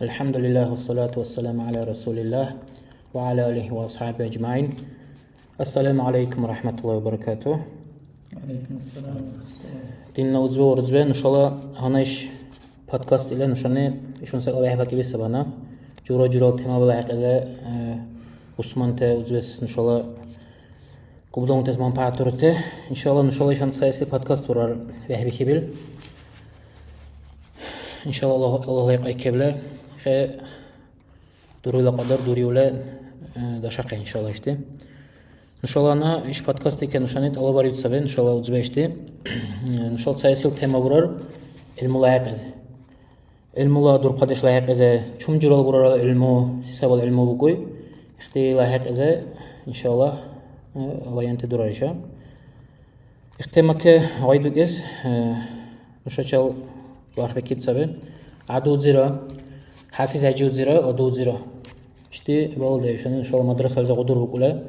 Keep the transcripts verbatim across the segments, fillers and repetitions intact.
الحمد لله والصلاة والسلام على رسول الله وعلى آله وأصحابه أجمعين. السلام عليكم ورحمة الله وبركاته. وعليكم السلام. Динна узби ва рузби, нушала гьанна иш подкаст ила нушани ишгъуна секӀал бехӀбакӀиби сабана. Жура-журала темабала хӀекьлиза, э, Усманте узбес нушала кубдамутес манпагӀятурти. Иншалла, нушала ишан цаэси подкаст бурар бехӀбихьибил. Иншалла, Аллагь, Аллагь лайикь айккебла. Хе, дуруйла кьадар дуриула, э, дашахъи, иншалла, ишди. Нушала гьанна иш подкастти ке нушани тӀалабариб саби, нушала узбешти. Нушала цаэсил тема бурар гӀилмула хӀекьлизи. ГӀилмула дурхъадешла хӀекьлизи, чум журал бурара гӀилму, се сабал гӀилму букӀуй, ихтила хӀекьлизи, иншалла, э, баянти дурар иша. Ихтемаке гъайдукӀес, э, нушачал бархбикиб саби. ГӀядудзира, ХӀяфиз ХӀяжиудзира, Адудзира. Ишди балалда ишани нушала мадрасализи гъудурбукӀули.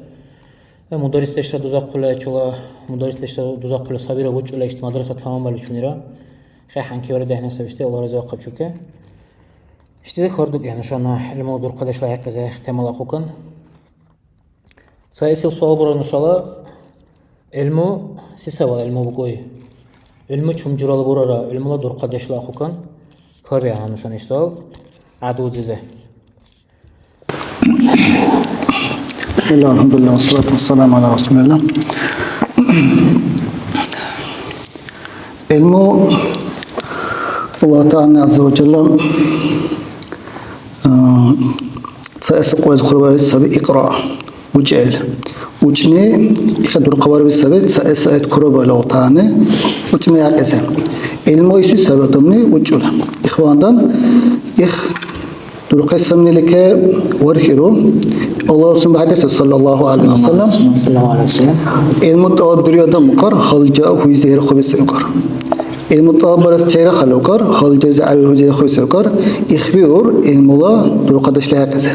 Э, мударрисдешра дузахъули, чула мударрисдешра дузахъули сабира бучӀули, ишди мадраса таманбарили чунира. Хе хӀянкивара дехӀна саби ишди, Аллагь разивахъаб чуке. Ишди хардукӀи нушана гӀилмула дурхъадешла хӀекьлизи темала хъукан. Цаэсил суал бурар нушала, гӀилму се сабал гӀилму букӀуй? ГӀилму чум журала бурара, гӀилмула дурхъадешла ахъукан? Хьарбиахъа нушани иш суал. ГӀядудзизе. بسم الله، الحمد لله، والصلاة والسلام على رسول الله. ГӀилму Аллагь ТагӀала ГӀязза ва Жалла, а, цаэс къуэс хъурбариб саби икьра, учӀел. УчӀни ихъа дурхъабариб саби цаэс аят хъурбариб Аллагь ТагӀалани учӀни ахӀезе. ГӀилму иси саби адамни учӀула. Ихвандан их дурхъай самнилике вархьиру. Аллагь Расул хӀядиса, саллаллаху гӀалайхи ва саллям, саллаллаху гӀалайхи ва саллям, гӀилму тӀалабдируй адам укар, гьалжа гьуйзи хӀерхъуби се укар. ГӀилму тӀалаббарес чейрахъали укар, гьалжази гӀяви гьуйзи хӀерхъуби се укар, ихбиур гӀилмула дурхъадешла хӀекьлизи.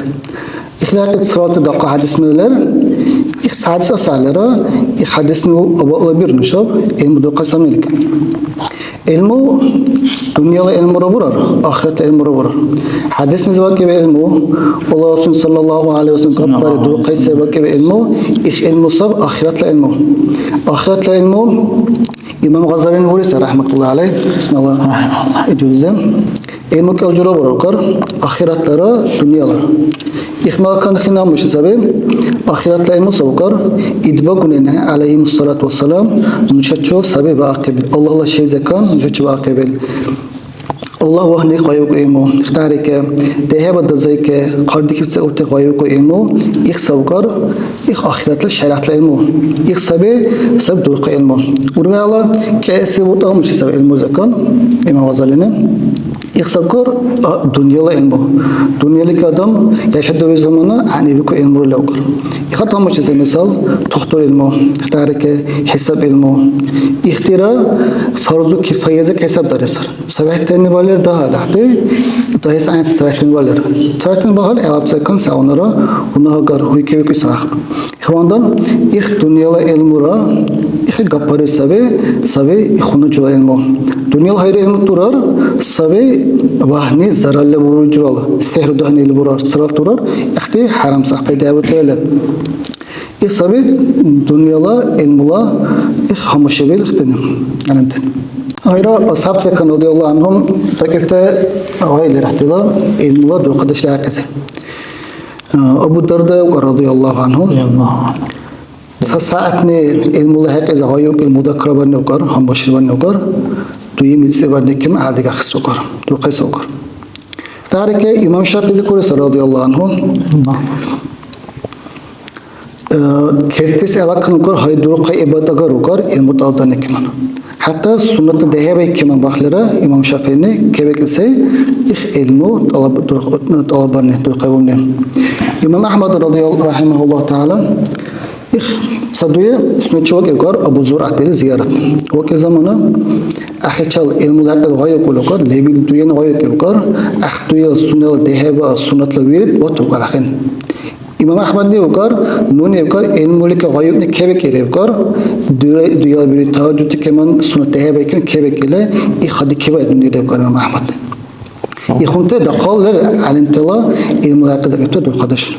Ихла хӀекьлизи цалабти дахъал хӀядисуни лер, их ца хӀядис асалира, их хӀядисуни абалабир нушаб гӀилму дурхъай самнилике. ГӀилму дунъяла гӀилмура бурар, ахиратла гӀилмура бурар. ХӀядис мез вакӀиб гӀилму, Аллагь Расул саллаллаху гӀалайхи ва саллям гапбариб дурхъайси вакӀиб гӀилму, их гӀилму саб ахиратла гӀилму. Ахиратла гӀилму имам Гъазалини буриса, рахматуллахи гӀалайхи, бисмилла, рахматуллах, иджузе. ГӀилму кӀел жура бурар, ахиратлара, дунъялара. Ихмал канхъи намуси саби, ахиратла гӀилму сабукар, идбагунани, гӀялайхимуссалату вассалам, нушачу саби баахъибил. Аллагьла шайзакан нушачу баахъибил. Аллагь вагьни къайгъуиму, ихтарике, дехӀеба дазайке, хъардикибси ути къайгъуиму, их сабукар, их ахиратла шаригӀятла гӀилму. Их саби, саб дурхъа гӀилму. Ургала кӀеси бутӀа муси саби гӀилму закан, имам Гъазалини. Ихсакур, а, дунъяла гӀилму. Дунъялик адам яшадури замана гӀягӀнибику гӀилмура левкӀар. Ихатан мучизи мисал, тухтур гӀилму, тарике, хӀисаб гӀилму. Ихтира фарзу кифаязик хӀисабдаресар. ЦавехӀтани балер дагьал гӀяхӀти, дагьес гӀяйнси цавехӀтани балер. ЦавехӀтани багьал гӀелаб секунд сегъунара гьунагьагар, гьуйкевикӀуси ахъ. Ихвандан, их дунъяла гӀилмура, их гапбарес саби, саби ихуначила гӀилму. Дунъяла хайра гӀилму дурар, саби вагьни заралли буруй журала, сихӀру дагьни или бурар, царал дурар, ихти хӀярам сахъ пайда бутирали. Их саби дунъяла гӀилмула их гьамушабил ихтини, гӀялимти. Гъайра асхӀяб секунд радиаллаху анхум дакӀибти гъай лерхӀтила гӀилмула дурхъадеш лехӀкьяси. Абу Дарда укар, радиаллаху анху. Радиаллаху анху. Ца сягӀятни гӀилмула хӀекьлиза гъайукӀил мудакрабарни укар, гьанбашрибарни укар, дуги мицӀирбарни ким гӀядигахъес укар, дурхъес укар. Тарике имам ШафигӀизи куриса, радиаллаху анху. Аллах. Э, кертес гӀелахъан укар, гьай дурхъай гӀибадат агар укар, гӀилму тӀалабдарни киман. ХӀятта суннатла дехӀибай киман бахълира, имам ШафигӀини кебекӀли сай, их гӀилму тӀалаб-, дурх-, тӀалаббарни, дурхъайварни. Имам АхӀмад радиял-, рахӀимахуллаху тагӀала, их ца дуе сунечи вакӀиб укар Абу ЗургӀятли зиярат. ВакӀи замана ахирчил гӀилмула хӀекьлизи гъайукӀули укар, лебил дуени гъайукӀиб укар, ахъ дуел сунела дехӀиба суннатла вирид ватуркӀар ахӀен. Имам АхӀмадли укар, нуни укар, гӀилмулика гъайукӀни кебекӀири укар, дура-, дуялбири тагьажудти кеман суннат дехӀебайкиб кебекӀили, ихъа дикибай нуни укар имам АхӀмадли. Ихъунти дахъал лер гӀялимтала гӀилмула хӀекьлизибти дурхъадеш.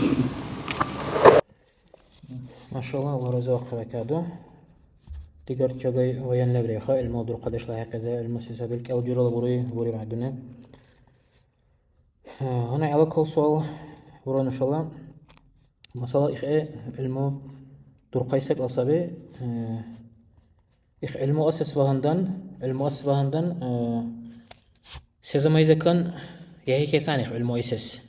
Машалла, Аллагь разивахъи вакаду. Дигар чагай ваян лебри, ха, гӀилму дурхъадешла хӀекьлизи, гӀилму се сабил кӀел журала бури, бури мягӀдуни. Гьанна гӀела кал суал бура нушала. Масала, ихӀе гӀилму дурхъай секӀал саби. Э, их гӀилму асес багьандан, гӀилму асес багьандан, э, се замайзакан яхӀихьесани их гӀилму айсес.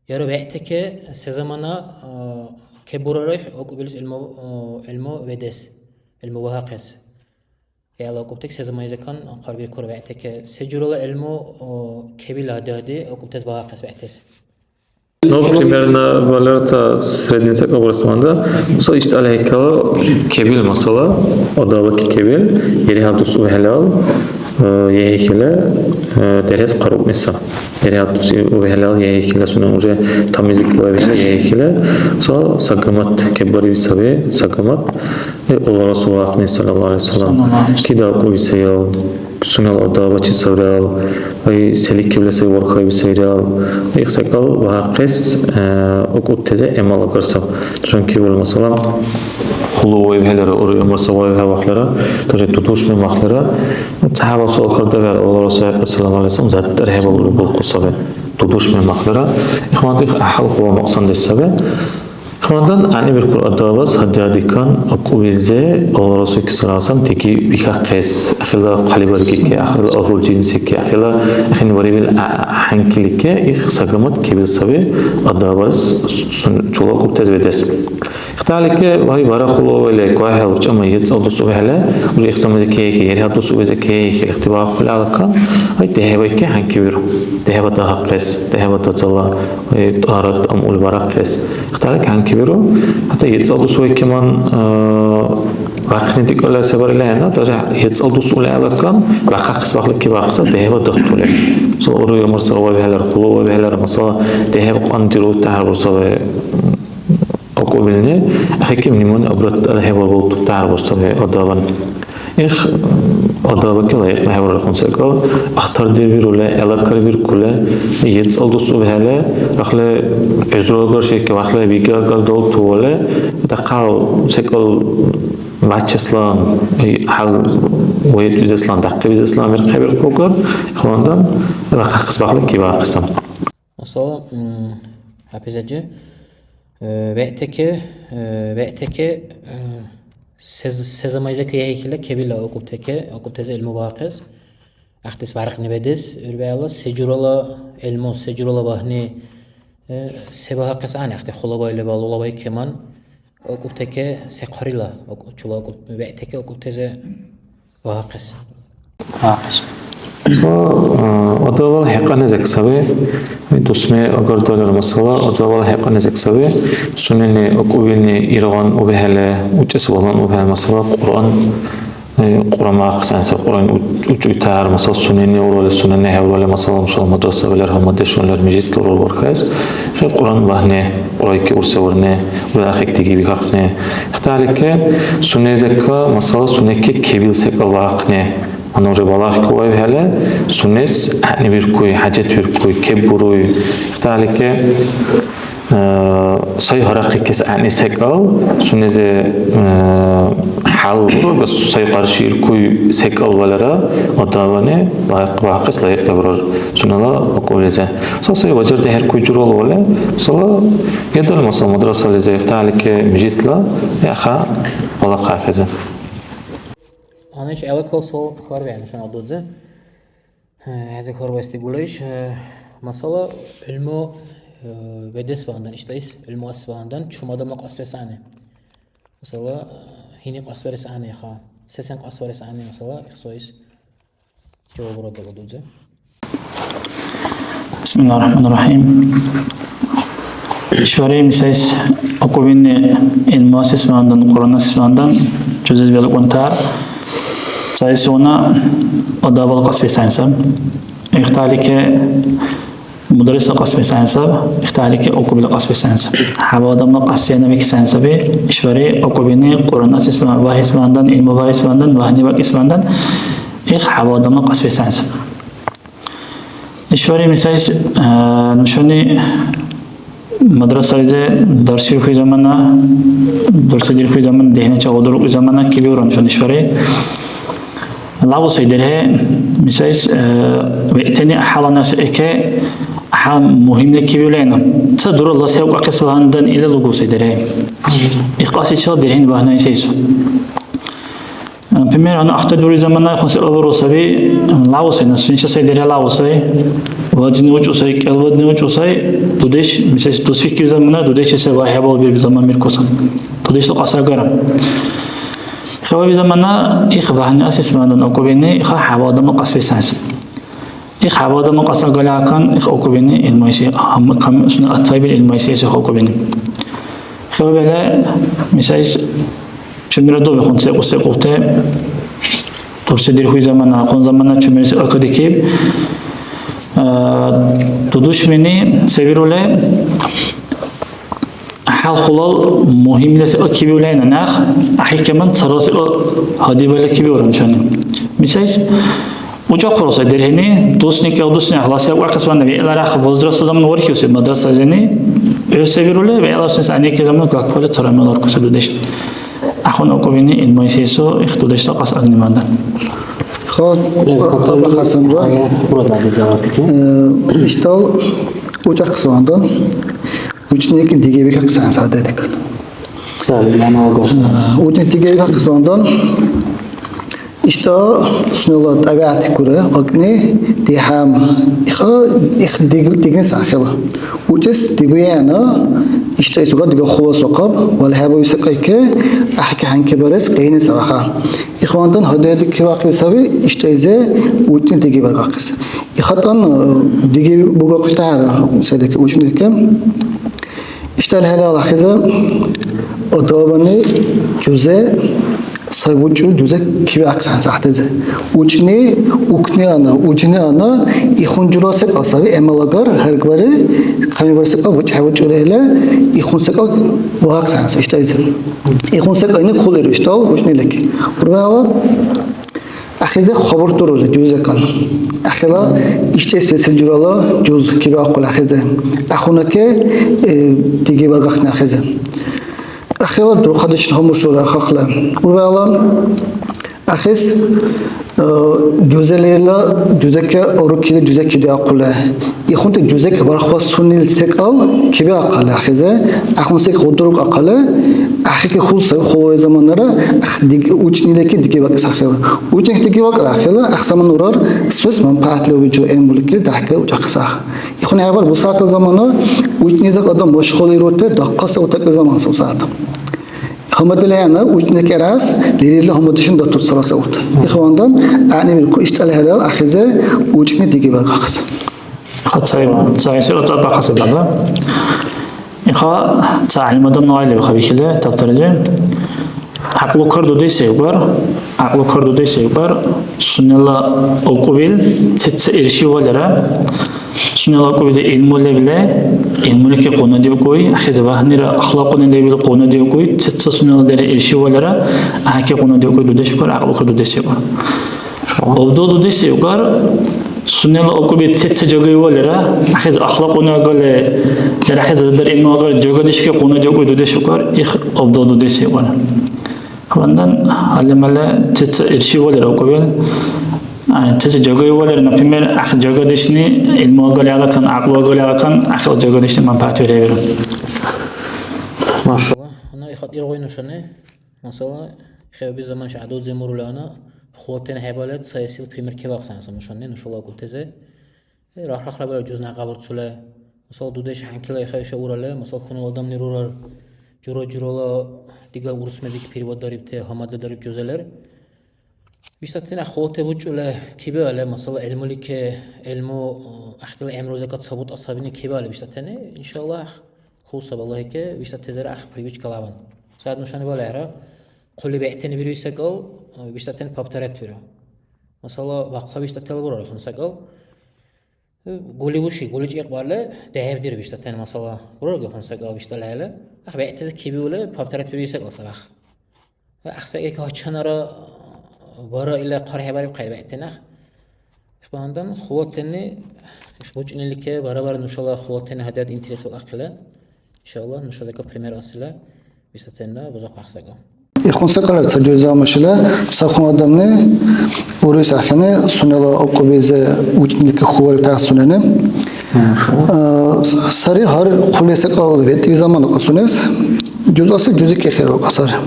Яра бегӀтаке се замана, э, кебурара их акӀубилис гӀилму, э, гӀилму ведес, гӀилму багьахъес. ХӀела акӀубтек се заманизакан хъарбиркур бегӀтеке? Се журала гӀилму, о, кебил гьади-гьади акӀубтес багьахъес бегӀтес? Ну, примерно, валерта средний такой образование, да? Мисал, ишдала хӀекала кебил масала, адабаки кебил, ерхӀа дус у хӀелал, э, ехихила, э, дерхӀес хъаруб мисал. ЕрхӀа дус у хӀелал ехихила, сунен уже тамизик у хӀелал ехихила, мисал, сагамат кеббариби саби, сагамат. Э, Аллагь Расул ахъни, саллаллаху алейхи ва саллям, саллаллаху алейхи ва саллям, кида акӀуби сайрал, сунела адабачи саврал, ай, селикибла сай вархаиби сайрал, ай, их секӀал багьахъес, э, акӀубтезе гӀямал агарсаб. Чунки вал масала, хӀулу вайбхӀелира, ури умар савайбхӀе вахлира, тоже тутушми махлира, цахӀяба суал хардавяр, Аллагь Расул ахъни, саллаллаху алейхи ва саллям, зад тӀархӀебал ури булхъу саби. Тутушми махлира. Ихванти, их гӀяхӀял хӀула максандеш саби. Хандан гӀягӀнибиркур адабас гьадиадикан акӀубилзе Аллагь Расулки саллаллаху алейхи ва саллям диги бихахъес, ахила хъалибаргики, ахила агьлул жинсики, ахила ахини варивил гӀя-, гӀянкилики, их сагамат кебил саби адабас сун-, чула акӀубтес бедес. Ихталики вай бара хулавали квахӀел чӀама ецӀал дус увехӀели, уже их самази кехи, ерхӀа дус увезе кехи, ихтибар хъули алакан, вай дехӀебайки гьанкивиру. ДехӀеба дагьахъес, дехӀеба дацӀала, вай тӀарат амъул барахъес. Ихталик гьанкибиру. ХӀятта ецӀал дус вайкиман, а, вархни дикӀала се барили гьанна, даже ецӀал дус ули алакан, бахъахъес бахъли кибархъуса дехӀеба датули. Мисал, уруй умурсара вайбхӀелар, хъулу вайбхӀелар, масала, дехӀеба кьандиру тяхӀяр бурсаби, акӀубилни, ахӀеким внимание обратить архӀебаргулту тяхӀяр бурсаби адабан. Их, адабаки лайикьли хӀеврархъун секӀал, ахтардивирули, гӀелакарвиркули, ецӀал дус увхӀели, ахъли гӀузруагар шеки, вахли вегагар далтували, дахъал секӀал вячеслан, и хӀял вайтӀизеслан, дахъибизеслан мер хӀебиркугар, ихвандан, бахъахъес бахъли кибархъесан. Масала, м, ХӀяпизаджи, э, вегӀтеке, э, вегӀтеке, э, сез-, сезамайзака яхӀихьила кебила акӀубтеке, акӀубтезе гӀилму багьахъес, гӀяхӀдес варкьни бедес, гӀур биалла, се журала гӀилму, се журала багьни, э, се багьахъес гӀягӀни, гӀяхӀти хулабай леба, лулабай кеман, акӀубтеке се хъарила, акӀу-, чула акӀуб-, вегӀтеке акӀубтезе багьахъес. Багьахъес. Масала, а, адавал хӀекьяна зекъ саби. Дусми агардалира масала, адавал хӀекьяна зекъ саби. Сунени акӀубилни иргъан убихӀели, учӀес валан убихӀели, масала, Кьуръан, э, Кьуръан багьахъес гӀягӀниса, Кьуръан уч-, учӀуйтар, масала, сунени урали, сунени хӀеврали, масала, нушала мадрасаби лер, гьамадешуни лер, мижитла урал бархаэс. Хе, Кьуръан багьни, Кьуръайки урсеварни, ура ахик диги бихахъни. Ихталики, сунезекка, масала, сунеки кебил секӀал багьахъни. Ана уже балагьки вайбхӀели, сунес гӀягӀнибиркуй, хӀяжатбиркуй, кеббуруй. Ихталики, э, сай гьарахъикес гӀягӀни секӀал, сунезе, э, хӀял бурар, сай къаршииркуй секӀал валара, адамани лайикь багьахъес лайикьли бурар. Сунела акӀублизи. Масала, сай важар дехӀиркуй журала вале, масала, я дали, масала, мадрасализи, ихталики, мижитла, яха, балахъахъизи. Гьанна иш гӀелакал суал хьарбиахӀели нушани дудзи. Э, хӀези хьарбаэс дигула иш. Э, масала, гӀилму, э, бедес багьандан, иштяйс, гӀилму асес багьандан, чум адамла кьасбес гӀягӀни. Масала, э, гьини кьасбарес гӀягӀни, ха. Сесен кьасбарес гӀягӀни, масала, ихсоис. Жаваб ура дагадудзи. Бисмиллахир Рахманир Рахим. ИшбархӀи мисайс акӀубини гӀилму асес багьандан, Кьуръан асес багьандан, жузес белкӀунтар. Цаэсуна адабал кьасбес гӀягӀнисаб. Ихталики мударрисла кьасбес гӀягӀнисаб, ихталики акӀубила кьасбес гӀягӀнисаб. ХӀяба адамла кьасси гьанна викес гӀягӀнисаби, ишбархӀи акӀубини Кьуръан асес багьандан, гӀилму багьес багьандан, багьни бакӀес багьандан, их хӀяба адамла кьасбес гӀягӀнисаб. ИшбархӀи, мисаллис, э, нушани мадрасализи дарсбирхуй замана, дурсри дирхуй замана, дехӀначи гъудурухъуй замана кибиура нушани ишбархӀи. Лаву сай дерхӀе, мисаллис, э, вегӀтани гӀяхӀяланас эке, гӀяхӀял мугьимли кибиулайна. Ца дурала се укахъес багьандан ила лугу сай дерхӀе. Ихкьаси чила дерхӀени багьандан сейсу. Например, гьанна ахтардури замана хъун секӀал буру саби, лаву сай, на сунеча сай дерхӀе лаву сай. Вадзини учӀу сай, кӀел вадни учӀу сай, дудеш, мисаллис, дус викиб замана, дудешли сай вай хӀябал бирби заман миркусан. Дудешла кьас агара. Хаваби замана, их багьни асес мандан акӀубини, иха хӀябал адамла кьас бисанси. Их хӀябал адамла кьас агалякан, их акӀубини, илмайси, гьам-, кам-, сунела атвайбил илмайси, их акӀубини. Хавабила, мисаллис, чумира дубихъун секӀу-, секӀулти дурсри дирхуй замана, хъун замана чумира се акадикиб. А, дудушмини се вирули, хӀял-хулал мугьимла се акибиулайна нах, ахӀекаман царал се гьадибала кибиура нушани. Мисаллис, учӀахъура сай дерхӀени, дусни, кӀел дусни, ахла се акӀахъес ванна, вегӀлара возраст замана вархиуси мадрасализини, гӀур се вирули, вегӀла сунес гӀягӀники замана гакбали цара мел аркуси дудешли. Ахъун акӀубини илмайсесу их дудешла кьас агнимандан. Хо, Хасанра. Э, иштал учӀахъесвандан, учӀники диги бихахъсан садедик. Э, учӀники диги бихахъесвандан, ишта сунела тӀабигӀят кура, акӀни, дихӀям, иха, их дигил, дигни сахила. УчӀес дигуяна, ишта исуга дига хуласухъаб, валхӀябуиса кайке, ахӀки хӀянки барес къини саваха. Ихвантан гьади-гьади кивахъили саби, ишта изе учӀни диги баргахъес. ИхатӀан, э, диги бугахъутара, седеке учӀни дике. Ишта хӀела лахиза, одобани жузе, Сай учӀули жузе кивиахъес гьанси гӀяхӀтази. УчӀни, укни ана, ужни ана, ихун жура секӀал саби, гӀямалагар, гьаргбари, камибар секӀал, учӀхӀе учӀули хӀела, ихун секӀал вагьахъес гьанси, иштӀайзи. Ихун секӀайни хъулиру иштӀал, учӀни леки. Ургала, ахизи хабуртурули, жузекан. Ахила, иштӀайс лесил журала жуз кивиахъули ахизи. Ахунаке, э, диги баргахъни ахизи. Ахила дурхъадешуни гьамуршура хахла. Ургала ахис, э, жузелирла жузеке урукили жузеке диахъули. Ихунти жузек бархбас суннил секӀал кибиахъали ахизе, ахун сек гъудурукахъали, ахики хул сай хулуй заманара, ах диг-, учӀнилеки диги бакӀес ахила. УчӀник диги бакӀа ахила, ах заман урар, сус манпаатле увичу эмбулики дахъи учӀахъес ах. Ихуни хӀябал бусягӀятла замана учӀниза адам машгъулирути дахъал се утахъи заман саби сагӀят. Гьамадли гьанна учӀни кӀерас лерилра гьамадешуни датур цала се урт. Ихвандан гӀягӀнибиркур ишдала хӀялал ахизе учӀни диги баргахъес. Иха ца, ца, ца, ца бахъаси баба. Иха ца гӀялим адам нугӀали баха бихили, тавтаризи. ГӀякьлу кар дудесевкӀар, гӀякьлу кар дудесевкӀар, сунела акӀубил ца-ца иршивалара, сунела акӀубизи гӀилму лебли, гӀилмулики къунадиукӀуй, ахизи вагьнира ахлакьуни лебил къунадиукӀуй, ца-ца сунела дера иршивалара, ахӀеки къунадиукӀуй дудеш укӀар, гӀякьлу кар дудесевкӀар. Абдал дудесевкӀар, сунела акӀуби ца-ца жагайвалира, ахизи ахлакьуни агали, яра ахизи дар гӀилму агали, жагадешки къунадиукӀуй дудеш укӀар, их абдал дудесевкӀар. Хвандан гьалимала ца-ца иршивалира акӀубил, а, ца-ца жагайвалира, например, ах, жагадешни гӀилму агали алакан, гӀякьлу агали алакан, ахил жагадешни манпагӀят виревира. Машалла. Гьанна ихатӀ иргъуй нушани. Масала, хӀеби заман шагьдудзи мурули ана, хулатен хӀебале, цаэсил пример кевахъес гьанса нушани, нушала акӀубтезе. Э, рахъ-рахъра бала жузна гъабурцули. Масала, дудеш хӀянкила иха-иша урале, масала, хьунул адамли рурар, жура-журала дигал урус мезик переводдарибти, гьамадли дариб жузалер. ВиштӀатани ахъвалте бучӀули кибиалли, масала, гӀилмулике, гӀилму, э, гӀяхӀтила гӀямру закат сабутӀа сабини кибиалли виштӀатани, иншаллагь, хъу саби Аллагьике, виштӀатезира ахъ привычка лаван. Саид нушани балайра, хъули бегӀтани бирули секӀал, э, виштӀатани повторять биру. Масала, бахъла виштӀатала бурар хун секӀал. Гули буши, гули чӀикьбарли дехӀибдир биштӀатани, масала, бурарга хун секӀал биштӀалхӀели, ахъ бегӀтази кибиули, повторять бирули секӀал сабахъ. Ахъ секӀал гьачанара бара ила хъархӀебариб хъайбегӀти нах. Багьандан хулатани бучӀнилике барабар нушала хулатани гьадият интерес вакӀахъила. Иншалла, нуша дека пример асила, висатенна бузахъахъ сага. Ихъун секӀал ца дюза машила, ца хун адамни, урус ахини, сунела окобизе учники хулар пяхсунени. Э, сари гьар хъули секӀал ветӀи заман касунес, дюзаси дюзи кехер касар.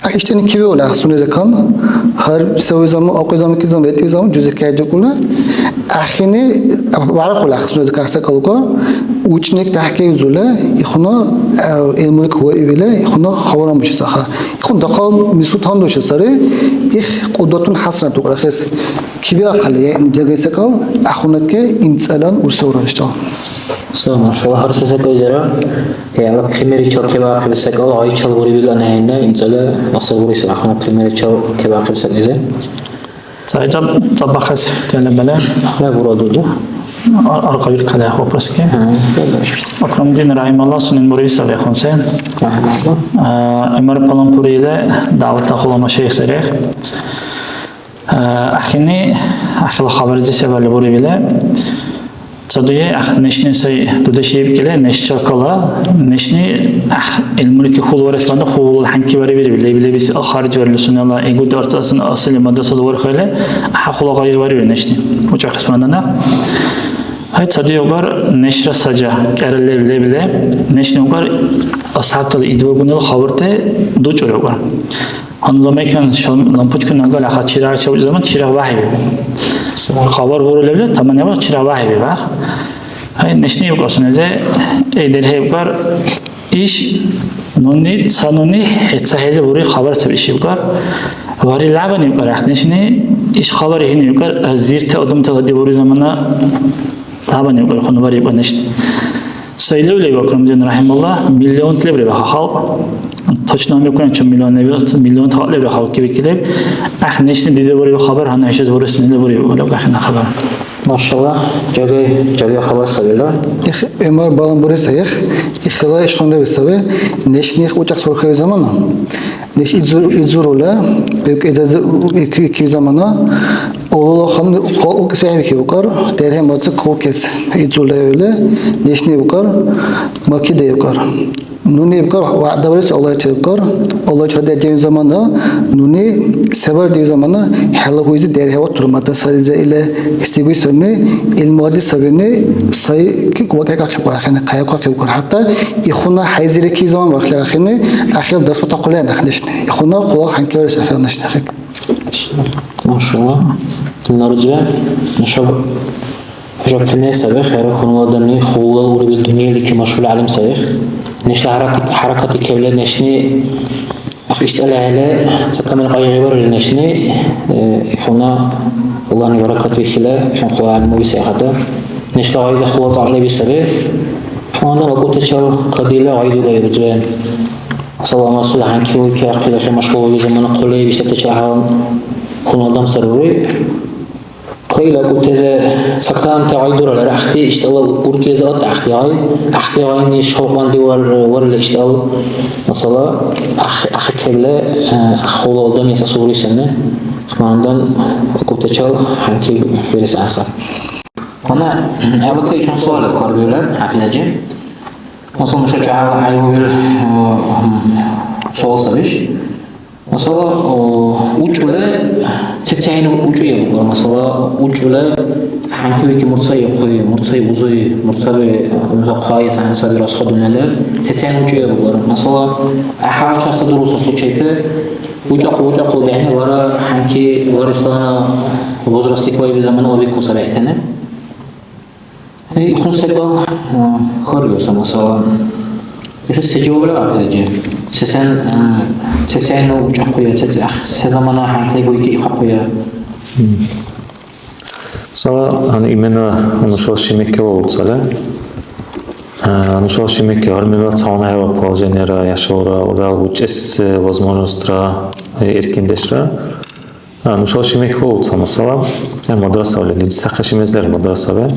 А иштени кивиули ахсуни закон, гьар сави заман, окъуй заман, ки заман, ветӀи заман, дюзи кайдукӀули, ахини, баракули ахсуни закон, секӀал укар, учник тяхӀкайзули, ихуна, э, илмулик ва ивили, ихуна хавара муши саха. Ихун дахъал мису тандуши сари, их кьудватун хӀясанат укьрахъес. Кибиахъали, яъни, дагъи секӀал, ахунатке имцӀалан урсевра виштӀал. Салам, машалла, гьар се секӀайзара, яла примеричал кебаахъиб секӀал, гъайчал бурибил анхӀенна, имцӀала асар буриса, ахуна примеричал кебаахъиб секӀайзе. Ца, ца, ца бахес тяна бала. Ла бура дуду. Ар-, аркавир калай вопроске. Ха, бала. Акрамдин рахималла сунен буриса вехунсе. Рахималла. А, Умар Палампурила давата хула машайх серех. Э, ахини, ахила хабарзи се барили бурибила. Ца дуе, ах, нешни сай дудешли ибкили, неш чаркала, нешни, ах, илмулики хулварес банда хулал хӀянки барибири, леби-лебис харжи барили сунела, игуд арцасын асили мадраса дугар хайли, аха хула гъайгъи бариби нешни. Учахъес бандана. Ай, ца дуе угар нешра сажа, кӀара леб-лебли, нешни угар асхӀябтала идвагунала хабарти дучӀури угар. Гьанна замайкан шал-, лампочка нагал аха чирагъ чебли заман чирагъ вяхӀиби. Хабар буру лебли, таман яба чирагъ вяхӀиби, бах. Ай, нешни ибкьа сунезе, эй, делхӀе ибкар, иш нуни, ца нуни, хӀеца хӀезе бури хабар саби иш ибкар. Вари лябани ибкар, ахъ нешни, иш хабар ихини ибкар, азирти адамтала дебури замана лябани ибкар, хунувар ибкар нешни. Сай лев леба Акрамдин рахималла, миллионт лебри баха халкь. Точно ами куран чум миллион леби, миллион халкь лебри халкь киби килеб. Ах, нешни дизе бури хабар, хана ишез бурис ниле бури, леб ахина хабар. Машалла, жагай, жагай хабар сабила. Их, Эмар балан бури саих, ихила ишлан леби саби, нешни их учах сурхави замана. Неш идзур-, идзурула, бебкӀ эдаз-, ик-, икив замана, олула хан хо-, укис бехӀбихьи букӀар, дерхӀе мацӀи кукес идзула эвли, нешни букӀар, маки де букӀар. Нуни букӀар, вягӀда барес Аллагьчи букӀар, Аллагьчи хӀедердиви замана, нуни севардиви замана, хӀела гьуйзи дерхӀе ва турмата саризе или истигуй сабни, илмуади сабини, сай ки кубакӀа кахъиб къарахъяна, кая кахъиб къар. ХӀятта ихуна хӀяйзирикиб заман вахлира хини, ахир дарс батахъули анахънешни. Ихуна хъула хӀянкиларис ахирнешни ахик. Машалла. Наружа, нушаб хӀяжатуни саби, хӀера хьунул адамли хулал урибил дунъяличи машгьули гӀялим саби. Нешла хӀяракат-, хӀяракат икевли нешни ИштӀалахӀели ца камен къайгъибарили нешни, э, ихуна Аллагьни баракат вихьила, ихуна хъула гӀялимуби сай ахӀенра. Нешла гъайза хъула цӀакьлиби саби. Ихуна акӀубтачил кадила гъай дудайрутири. Саламат Сулханкивли кахъила хӀемашкулаби замана хъули висатачи гӀяхӀял хьунул адам сарури. Хъайла акӀубтази ца камти гъай дуралра, ахъти иштӀала уркӀилизи атӀа ахъти гъай, ахъти гъайни шалкьанди вар-, варили иштӀал, масала, ахъ-, ахъи кебла, э, хъула адам ясасулри сенна, мандан акӀубтачил хӀянки бирес гӀяса. Гьанна, гьалакай ишан суалаб хьарбиулра, ХӀяфизхӀяжи. Масала, нуша чягӀяла гӀяйвавил, э, суал сабиш. Масала, о, учӀула, цецайна учӀуя букӀар. Масала, учӀула хӀянкивики мурцай ихъуй, мурцай узуй, мурцаби, мурцахъуй, цани саби расходунала, цецайна учӀуя букӀар. Масала, гӀяхӀял часа дуруса случайта, учӀахъу, учӀахъу бехӀни вара хӀянки, вара ислана возрастик вайби замана обикӀуса бехӀтани. Ихъун секӀал, а, хьарбиуса, масала. Ил се жавабла ахӀенри? Сесен, а, сесен ну учӀахъуя, се, а, се замана хӀянкилигу ики ихъахъуя? Мгм. Масала, гьанна именно нушала шимиккала уцала. А, нушала шимикка гьар миллат цалана хӀела положениера, яшавра, урал учӀес, э, возможностьра, э, эркиндешра. А, нушала шимик хӀу ца масала, я мадрасала, лидисахъи шимез лер мадрасала.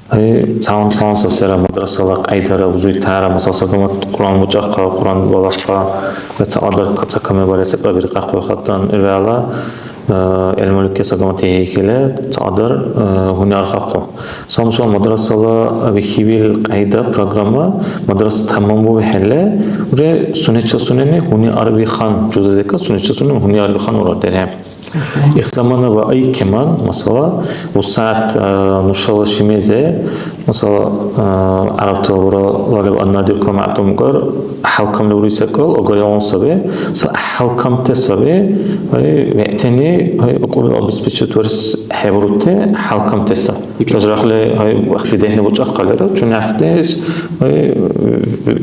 Ай, цаун, цаун сабсера мадрасала кьяйдара, бузуйтара, масала, сагамат Кьуръан бучӀахъа, Кьуръан балахъа, ва ца адар, ца каме барес, биркахъу хатан, ивяла, Э, гӀилмуликес агамати хӀейхъили, цакьадар, э, гьуни архахъу. Ца нушала мадрасала бихьибил кьяйда, программа, мадраса таманбухӀели, уже сунечил сунени гьуни арбихъан, жузазиркьа сунечил сунени гьуни арбихъан урар дерхӀе. Их замана ва ай кеман, масала, усягӀят, э, нушала шимизе, масала, э, гӀярабтала бурала леб аннадиркула мягӀнумгар, хӀялкамли ури секӀал агаригъуна саби, ца хӀялкамти саби, ай, вегӀтани, ай, акӀубил обеспечить варес хӀебурути хӀялкамти са. Даже рахли, ай, вахти дехӀни бучӀахъалира, чуни ахтес, ай,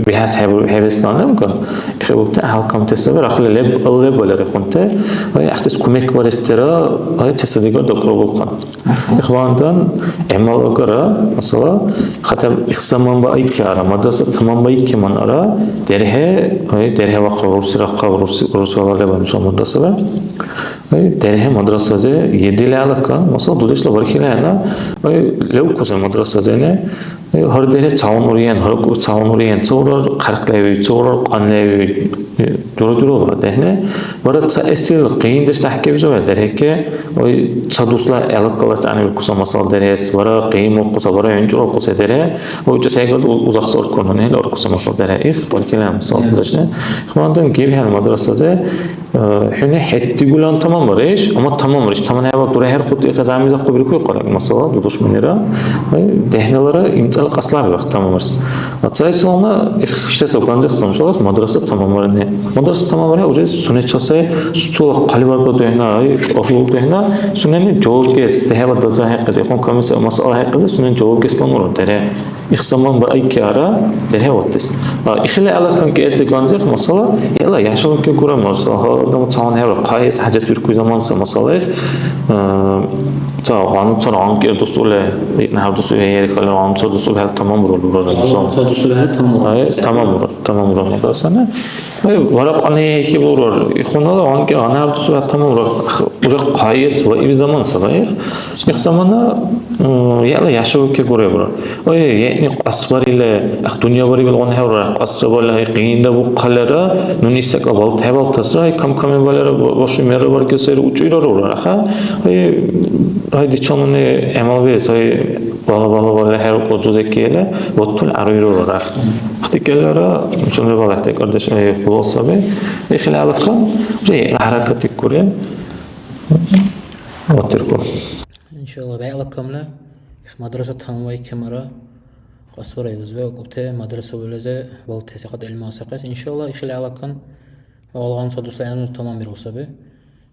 бихӀяс хӀебу-, хӀебеслан лемка, хӀебубти хӀялкамти саби, рахли леб-, лебалира хунти, ай, ахтес кумек барес тера, ай, цацадигар дакӀурбулхъан. Ихвандан гӀямал агара, масала, хатӀа их заман баиккиара, мадраса таманбаиккиманара, дерхӀе, ой, дерхӀе вахъа рурсира хъа, рурси, рурсила леба нушала мадрасара. Ой, дерхӀе мадрасазе едили алакан, масала, дудешла бархӀилайна, ой, левкуса мадрасазене, ой, гьар дерхӀе цаун уриен, гьар ку цаун уриен, ца урар хъярхълеви, ца урар кьанлеви, ой, жура-журала дерхӀе. Вара ца эсил къиндеш дяхӀкебизура дерхӀеке, ой, ца дусла гӀелакалас гӀягӀнибиркуса масала дерхӀес, вара къимулхъуса, вара гӀунчӀулхъуса дерхӀе, ой, чӀи сегад у-, узахъси аркуна, нехӀла аркуса масала дерхӀе. Их, баркалла, масала дудешли. Ихвандан гибхӀели мадрасазе, э, хӀуни хӀед дигулан таманбариш, амма таманбариш, таманхӀебар дурахӀерхъути, их замизахъубиркули къараг масала, дудушманира, ой, дехӀнилара имцӀала кьаслабирахъ таманбарес. Ацайсална, их, ишдесаб ганзихъсан нушала мадраса таманбарни. Мадраса таманбарни уже сунечил сай, чула хъалибаргла духӀна, ай, агьлу духӀна, сунени жавабгес, дехӀела даза хӀекьяс, ихъун комиссия масъала хӀекьяс, сунени жавабгес ламура дерхӀе. Их заман баайкиара, дерхӀе ваттес. А, ихили алакан кӀиэси ганзихъ масала, яла яшаван кегура, масала, адам цаван хӀевра, хъайэс хӀяжатбиркуй заман са масала их, а, ца гъану цара гъанкӀер дусули, нахӀ дусули, ярихъали гъану ца дусули хӀял тамам бурулра, масала. Ца дусули хӀял тамам. Ай, тамам бурар. Тамамра мадрасани. Ай, вара кьани хӀебурар. Ихунала ванкӀи гьанна дусура тамамра. Уже хъайэс ва ил заман сабаиб. Их замана, м, яла яшавуке гуребра. Ой, яни кьасбарили, ах, дунъя барибил гъунхӀевра, кьасра балай, къинда бухъалара, нуни секӀа балтхӀебалтасра, ай, кам-каме балара, ба-, башу мерра баргесайри, учӀира рурар, аха? Ай, ай, дича нуни гӀямал бирес, ай, бала-бала-бала хӀерукӀу, жузекиэла, ваттул гӀяруйрурар, ах. ДекӀарра, нушанра балагь декӀардеш, э, хъула саби. Ихила алакан, уже хӀяракат иккури. Ватирку. Иншалла, бегӀла камла, их мадраса тамамвай кемара, кьасбара юзбе акӀубти мадраса улезе, балти секьяд гӀилму асахъес. Иншалла, ихила алакан, алгъан ца дусла гӀилму тамамбиру саби.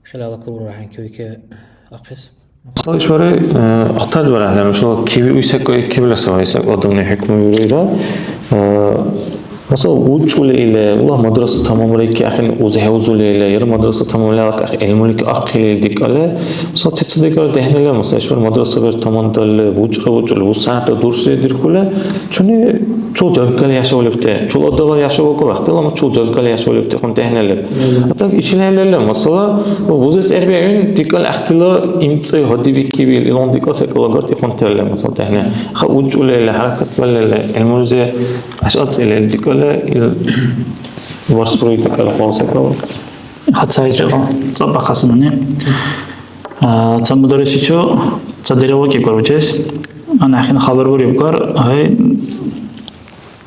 Хила алакура хӀянчи вике ахъес. Масала, ишбархӀи, э, ахтардибарахӀели, нушала киви уйсакӀа, кивла савай сакӀа адамли хӀукму вируира. Э, масала, учӀули или, ула мадраса тамамрайки ахӀен, узи хӀевзули или, яра мадраса тамамли алак ахӀ, гӀилмулик ахъили или дикали. Масала, цица-дигара дехӀнили, масала, ишбар мадраса бер тамандали, учӀра учӀули, усягӀятра дурсри дирхули, чуни чул жагали яшавли бте, чул адала яшавли бте, вахтала ма чул жагали яшавли бте, хун дехӀнили. А так ишила хӀелала масала, бузес гӀербиахӀен, дикӀал гӀяхӀтила имцӀи гьадибикибил, илгъуна дикӀал секӀал агарти хъунталли, масала, тяхӀни. Ха учӀулели, хӀяракатбалли, гӀилмулизи гӀяшацӀили, дикӀали ил варсбуруй дикӀали хъула секӀал. Хацай секӀал, цӀабахъа сунени. А, ца мударрисичу, ца дирала кӀибгар учес. Ана хин хабар бурибгар, гьай,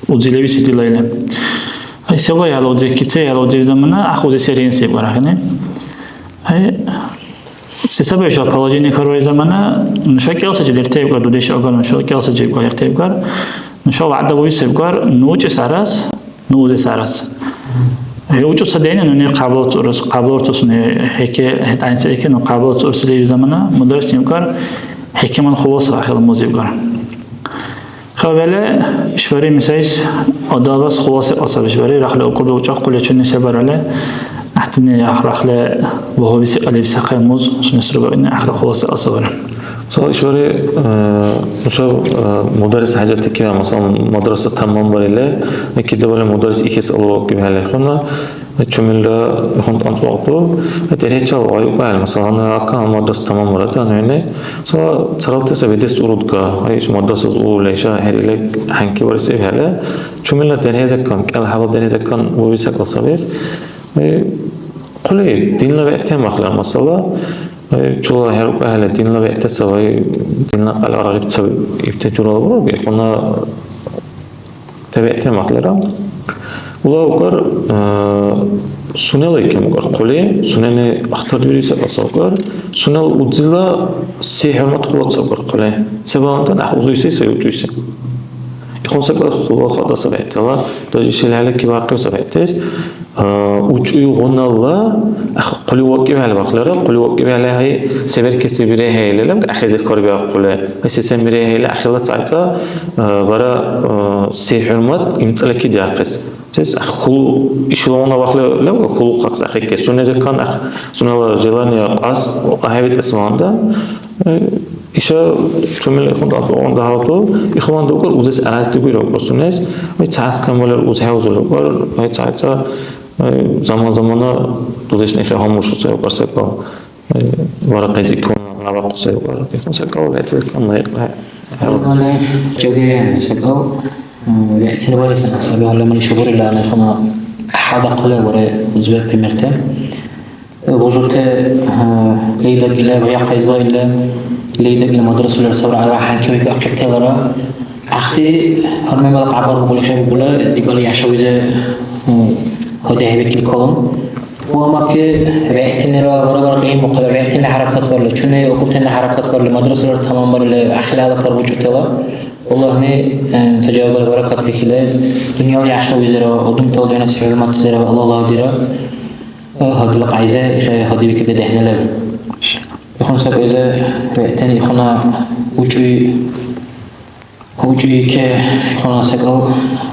Удзи левиси дила или. Ай, се ва яла удзи, кице яла удзи замана, ах, удзи сериен се барахини. Ай, се саби ша положение харвай замана, нуша кӀел саджи лертевгар, дудеш агар нуша кӀел саджи лертевгар, нуша вягӀда буйсевгар, ну учи сарас, ну узи сарас. Ай, учу садени, ну не кабла цурус, кабла цурус не хеке, хетайнса эке, ну кабла цурус леви замана, мударрис нимкар, хекеман хулас ахил музевгар. ХӀябали ишбархӀи мисайс адабас хуласи кьасаб ишбархӀи рахли акӀуби учӀахъули чуни се баралли, гӀяхӀтини рахли багьуби секӀал ибсахъи муз, сунесра багьуди гӀяхӀра хуласи кьасабара. Мисал, ишбархӀи, э, нуша, э, мударрис хӀяжатикира, масалан, мадраса таманбарили, кидавали мударрис ихес алавакӀибхӀели хьуна, Чумилра хӀунтӀ анцӀбукьту, гьатӀи, рехӀчал гъайухъял, масалан, ахъа мадраса таманбарати гьанхӀели, ца царалти саби дес урудга, гьай, иш мадрасас улули, иша хӀеръили хӀянки барес ибхӀели, чумилра дерхӀезаккан, кӀел хӀябал дерхӀезаккан уви секӀал саби. Гьай, Хъули, динла вегӀти махлар масала, э, чула хӀерукӀахӀели, динла вегӀти савай, динла кьял аргъиб ца ибти журала буралби, хъуна ТабигӀти махлира. Ула укар, э, сунела икем укар хъули, сунени ахтардирули секӀал сай укар, сунела узила се хӀурмат хъулаца укар хъули. Се баландан гӀяхӀ узуси сай учӀуси. Ихъун секӀал хъула хатӀа сабхӀетала, даже шилхӀела кибаркьев сабхӀетес, э, учӀуйгъунала хъули вакӀибхӀели бахълира, хъули вакӀибхӀели гьай, се беркеси бирехӀе или, леб, ахӀи зекъ хьарбиахъули. Ай, сесен бирехӀе или, ахӀила цӀайцӀа, э, бара, э, се хӀурмат имцӀалеки диахъес. Сес хъул-, ишилаван вахли леб, хъулухъахъес ахӀекке. Сунезекан ах-, сунела желание кьас, ахӀевитӀес ванда. Э, иша чумил ихун далкьун дагьалту, ихван дукар узес арази дигуйра укар сунес. Ай, цас камалер уз хӀевзур укар, ай, цайца, ай, заман-замана дудешни хӀе гьамуршу сай укар секӀал. Вара къезиккун набахъу сай укар. Ихун секӀал, вегӀти секӀал, лайикьла. Гьалмагъ жагайан секӀал, м, вегӀтила варес саби гьалмагъ шабурила, ана ихуна хӀядакьла вара узбе примерте. Бузути, э, лейдакӀила ва яхъайзла ила лейдакӀила мадрасалар савра ара хӀянчи вика ахъибталара. Ахъти гьар мемала хабар бугули хӀебугула, дигала яшавизе, м, гьадехӀебикили калун. Ва аммаки вегӀтинира вара-вара кьимухъала, вегӀтини хӀяракат барли, чуни акӀубтани хӀяракат барли, мадрасалар таманбарили, ахирала пар бучӀутала. Аллагьни, э, ца жагала баракат бихьили, дунъяла яшавизира, адамтала дянаси хӀурматлизира, Аллагьла дира, э, гьадла кьяйзе, иша гьадибикибли дехӀнилар. Ихун сакӀайзе вегӀтани ихуна учӀуй УчӀуйке ихъуна секӀал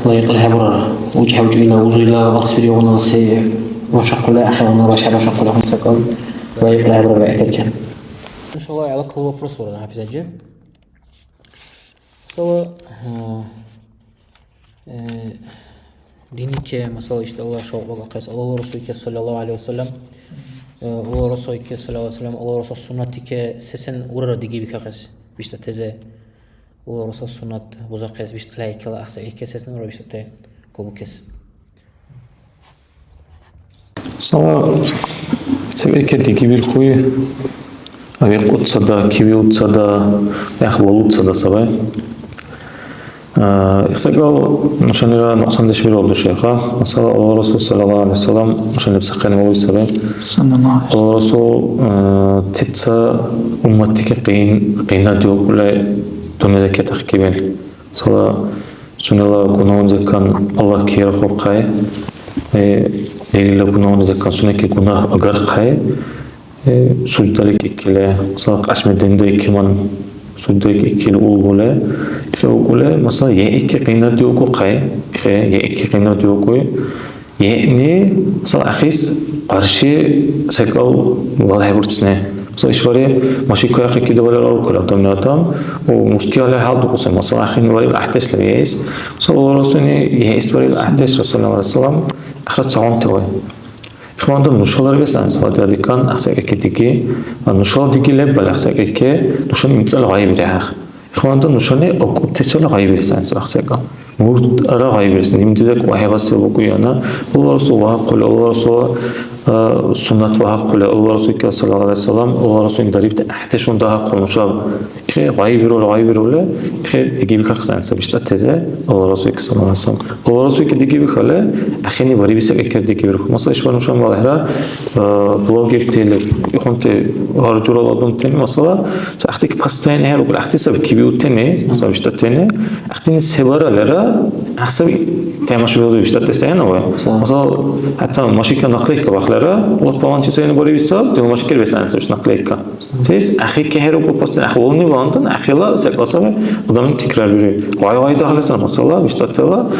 лайикьли хӀебурар. УчӀ хӀевчӀуйла, узуйла, вахсбиригъуналси башахъули, ахӀегъуна башхӀебашахъули ихъуна секӀал лайикьли хӀебурар вегӀтаки. Иншалла, гӀелакала вопрос бурар, ХӀяфиз-хӀяжи. Масала, а, э, динике, масала, иштӀалла шавкь багахъес, Аллагьла Расулке, саллаллаху гӀалайхи ва саллям, э, Аллагьла Расулке, саллаллаху гӀалайхи ва саллям, Аллагьла Расул суннатике сесен урара диги бикахъес, биштӀатезе. Аллагьла Расул суннат бузахъес, биштӀала икила ахъса икесес нура биштӀати кабукес. Сава севекер дигибирхъули, векъуцада, кивиуцада, яхъ балуцада сабай. А, их секӀал нушанира нукьсандеш бирулра душайха. Масала, Аллагьла Расул, саллаллаху гӀалайхи ва саллям, нушани лебсахъен валуй сабай. Саллаллаху гӀалайхи ва саллям. Аллагьла Расул, а, цица умматике къин-, къинадиубли дунъя закят ахъибил. Цала сунела гунагьуназиккан Аллагь кирахъухъай, э, лерилра гунагьуназиккан сунеки гунагь агархъай, э, суждали кикили, масала, кьяшми дендайкиман суждали кикили улгули, ихе укули, масала, яйки къинадиукухъай, ихе яйки къинадиукуй, яйни, масала, ахис къарши секӀал валхӀебурцни. Мисал, ишбархӀи машинка ахъи кидавалира уркули адамли адам, у мурткила хӀял духуси, масала, ахини вариб гӀяхӀдеш леб яйс. Мисал, Аллагьла Расулни яйс вариб гӀяхӀдеш, саллаллаху гӀалайхи ва саллям, ахра цагъунти вай. Ихвандан нушала арбес анцӀбукьла дикан ахсекӀеке диги, ва нушала диги леббал ахсекӀеке, нушани имцӀала гъайбирехӀе. Ихвандан нушани акӀубтачила гъайбирес анцӀбукь ахсекӀа. Муртара гъайбирес, нимти зак ва хӀебасил букӀуяна, Аллагьла Расул вагьахъули, Аллагьла Расул, а, суннат вагьахъули, Аллагьла Расул икӀа, саллаллаху гӀалайхи ва саллям, Аллагьла Расул дарибти гӀяхӀдешуни дагьахъули нушаб. Ихе гъайбирули, гъайбирули, ихе дигибикахъес гӀягӀниса биштӀатезе, Аллагьла Расул икӀа, саллаллаху гӀалайхи ва саллям. Аллагьла Расул икӀа дигибихьали, ахини бариби секӀа икӀа дигибирхьу. Масала, ишбар нушаб балхӀира, а, блогерти или ихъунти гьар журала адамтани, масала, ца ахтики постоянно хӀерукӀули, ахти саби кибиутени, масала, биштӀатени, ахтини се баралра, ахсаби тамашабирули биштӀатес гӀягӀнавая. Масала, хӀятта машинка наклейка бахълира, вот паланчи сайни бариби саб, дила машинка вес гӀягӀниса биштӀа наклейка. Сес ахӀи кехӀерукӀу, постоянно ахӀи вални валантан, ахӀила секӀал саби адамли тикрарбири. Гъай-гъай дагьли сай, масала, биштӀатала,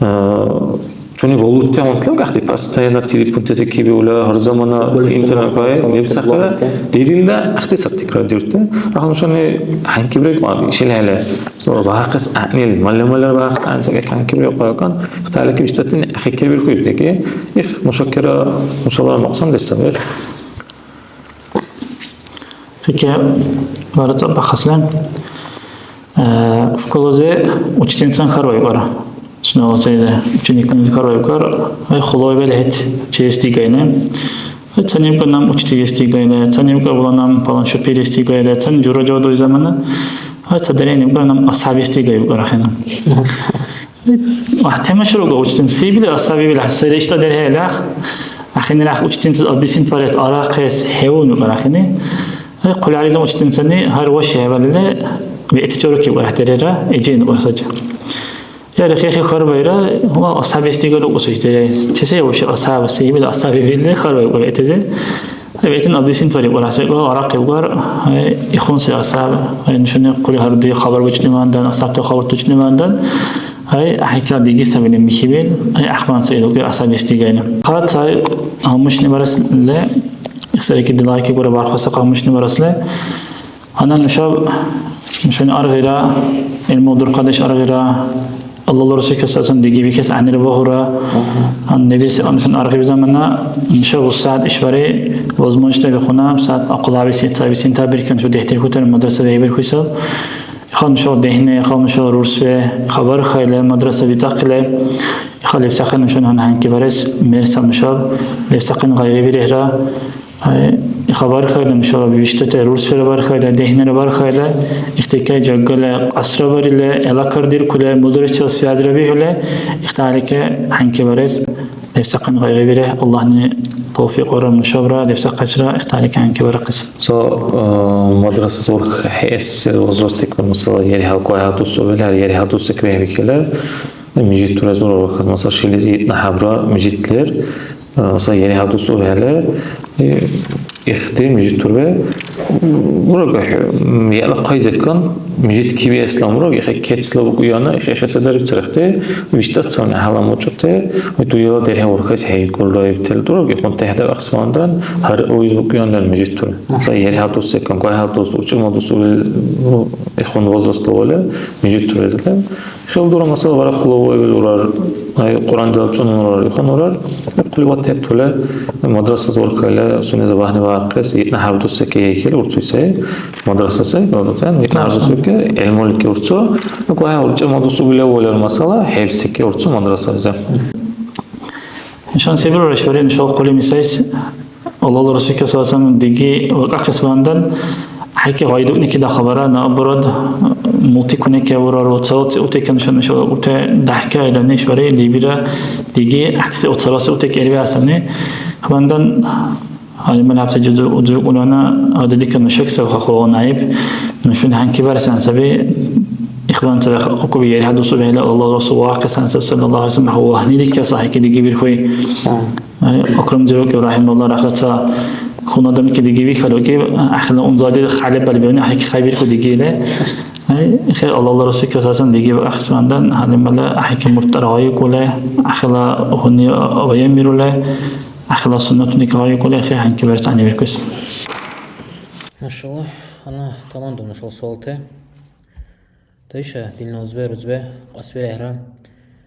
а, чуни балути гьунтла гахти постоянно телефонтази кибиула, гьар замана интернет гъай, лебсахъира, лерилра ахти саб тикрардирути. Ахъ нушани хӀянкибирек ишил хӀела. Багьахъес гӀягӀнили, мала-мала багьахъес гӀягӀниса хӀянкибирек къайкан, ихталики биштӀатани ахӀи кебирхуй диги. Их, нушакира, нушала нукьсандеш саби. Хике, бара цӀаббахъасли. Э, школази учительницан хьарбаибара. Сунела ца или ученикуназир хьарбаибкар, ай, хулай белхӀит, честь дигайна. Ца небкӀа нам учительс дигайда, ца небкӀа вала нам палан шоферс дигайда, ца жура-жура дуй замана, ва ца даре небкӀа нам асхӀябс дигай укӀар ахӀена. Вагь, тема шуруга учительница, се били асхӀяби били, сайра ишта дерхӀе лях, ахини лях учительницас объяснить барес арахъес хӀевуни укӀар ахини. Ай, хъули аризан учительницани гьар ваши хӀебалили, вегӀти чаруки укӀар ахӀдерира, эжен укӀар саджа. Яра хехи хьарбаира, ва асхӀябис дигара укӀусири. Чеси вообще асхӀяб, се ибил асхӀяби били хьарбаи укӀури этези. ВегӀтин объяснить вари укӀура, се укӀура арахъи укӀар, ай, ихунси асхӀяб, ай, нушани хъули гьарди хабар бучӀни вандан, асхӀябти хабар тучӀни вандан, ай, ахӀекла диги сабили михибил, ай, ахман се илуги асхӀябис дигайна. Хъа цай гьаммушни барасли, ихсарики дилайки гура бархбаса гьаммушни барасли, Гьанна нушаб, нушани аргъира, гӀилму дурхъадеш аргъира, Аллагьла Расулкас сасан диги бикес гӀягӀнира багьура. Гьанна небес нушани аргъиб замана, нушаб усад ишбари возможность бихуна, сад акъулаби се цаби сентябрь кан шу дехӀдирхьутира мадраса вехӀбирхьуй саб. Иха нушала дехӀне, иха нушала рурсве, хабар хайла, мадраса бицӀахъила, иха левсахъи нушани гьанна гьанкибарес мер саб нушаб, левсахъин гъайгъибирехӀра. Ай, хабар хайла, нушала биштӀати рурсбира бархайла, дехӀнира бархайла, ихтикай жаггала кьасра барили, гӀелакардиркули, мудурачил связьра бихӀули, ихтарики хӀянки барес, левсахъан гъайгъибирехӀе, Аллагьни тавфикь бараб нушабра, левсахъесра ихтарики хӀянки барахъес. Мисал, э, мадрасас урхӀес возрастикун, мисал, ярихӀял кайхӀядусубил, гьар ярихӀядусик бехӀбихьили, мижит тура зура вахт, мисал, шилизи итнахӀябра мижит лер, Э, ца яри хӀядурцухӀели, э, ихди мижитурби, ураг, э, яла хъайзакан, мижит кивиэсла ураг, ихе кецла букӀуяна, ихе хеса дариб царахти, виштӀа цавни гьалам учӀути, ой, дуяла дерхӀе урхайс хӀейкӀулра ибтил дураг, ихъун тяхӀяр ахъсмандан, гьар уйз букӀуяндан мижитур. Ца яри хӀядурцакан, кай хӀядурц, урчӀемал дус ули, ну, ихъун возрастла вали, мижитур эзлем. Хил дура, масала, вара хъула вавил урар, ай, Кьуръан делчӀун урар, ихан урар, хъули ватхӀебтули, мадраса зурхайла, сунеза багьни ваахъес, итна хӀяб дус секи хӀейхьил урцуй сай, мадраса сай, итна хӀяб дус секи, гӀилмулики урцу, ну, квая урчӀи мадусу биле валер, масала, хӀеб секи урцу мадрасализи. Ишан се бирураш барен, шо хъули мисайс? Аллагьла Расулка саллаллаху алейхи ва саллям диги вакӀахъес вандан, хӀяки гъайдукӀники дахабара, наоборот, мултикуни кевурару, цалцӀи утекан шуни шула уте дяхӀкайла неш вари, лебира диги гӀяхӀтиси уцаласи утек эрвиасани. Вандан, гьалиман хӀябцадизур удзуркӀулана, ададикан нушак савхахъула наиб, нушуни хӀянки барсан саби, ихван цавяхъ акӀуби, яри хӀядусу бегӀла Аллагьла Расул ваахъесан саби, саллаллаху алейхи ва саллям, вагьниликес ахӀеки диги бирхуй. Ай, Акрам Зирок Ибрагьим Алла рахла ца хун адамки диги вихалуки, ахла унзади хъали балбиуни ахики хайбирку дигили. Ай, хе Аллала Расулка сасан диги ахсмандан, халимала ахики муртар гъайукули, ахла гьуни ваямирули, ахла суннатуни гъайукули, хе ханки барс ани виркус. Машалла, ана тамандум нушал суалте. Дайша, дила узбе, рузбе, кьасбирехӀра.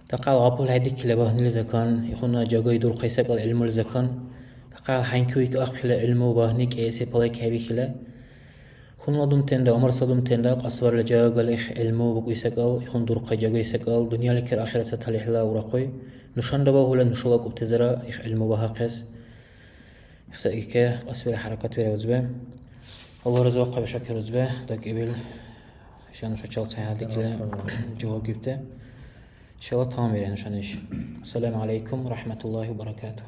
Дахъал гъапул хӀедикили багьнили закан, ихуна жагай дурхъай секӀал гӀилмули закан. Дахъал хӀянки уйкӀахъили гӀилму багьни кӀиэси палай кехӀебихьили. Хунул адамтанра, умарсадумтанра кьасбарла жагагала их гӀилму букӀуй секӀал, ихун дурхъай жагай секӀал, дунъяличир ахирацад талихӀла урахъуй. Нушанра багьула нушала акӀубтазира их гӀилму багьахъес. Ихсаике кьасбира хӀяракатбира узбе. Аллагь разивахъаби, Шакир узбе, дакӀибил. Иша нушачал цахӀнадикили жаваб гибти. Иншалла, таманбирехӀе нушани иш. Ассаламу алейкум ва рахматуллахи ва баракатух.